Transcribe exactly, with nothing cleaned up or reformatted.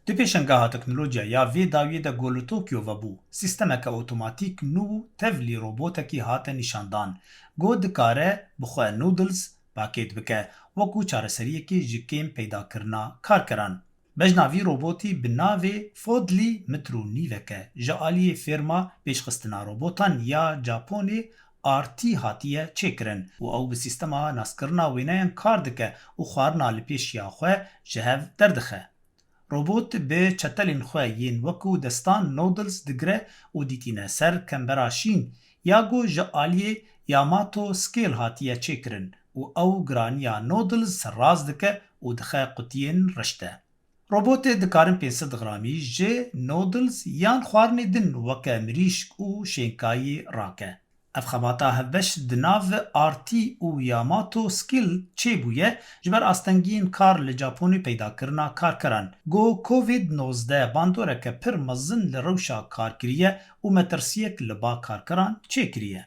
Di pêşengeha teknolojiya ya vê dawiyê de ku li Tokyo vebû, sîstemeke otomatîk nû tevlî robotekî hate nîşandan, ku dikare bi xwe noodles, pakêt bike, wekû çareseriyekê ji kêm peydakirina karkeran. Bejna vî robotî bi navê Fodlî metr û nîvek e, ji aliyê fêrma pêşxistina robotan ya Japonê R T hatiye çêkirin û ew bi sîstema naskirina wêneyan kar dike û xwarina li pêşiya xwe ji hev derdixe. Robot bi çetelên xwe yên wekû destan noodles digire û dîtîne ser kembera şîn ya ku ji aliyê Yamato Scale hatiye çêkirin û ew giraniya noodles serrast dike û dixe qutiyên reş de. Robotê dikarin pênc sed gramî ji noodles yan xwarinê din weke mirîşk û şênkayî rake. Ev xebata hevbeş di nav R T û Yamato Scale çêbûye, ji ber astengiyên kar li Japonê peydakirina karkeran. Ku Covid nozdeh bandoreke pir mezin li rewşa kar kiriye û metirsiyek li ba karkeran çêkiriye.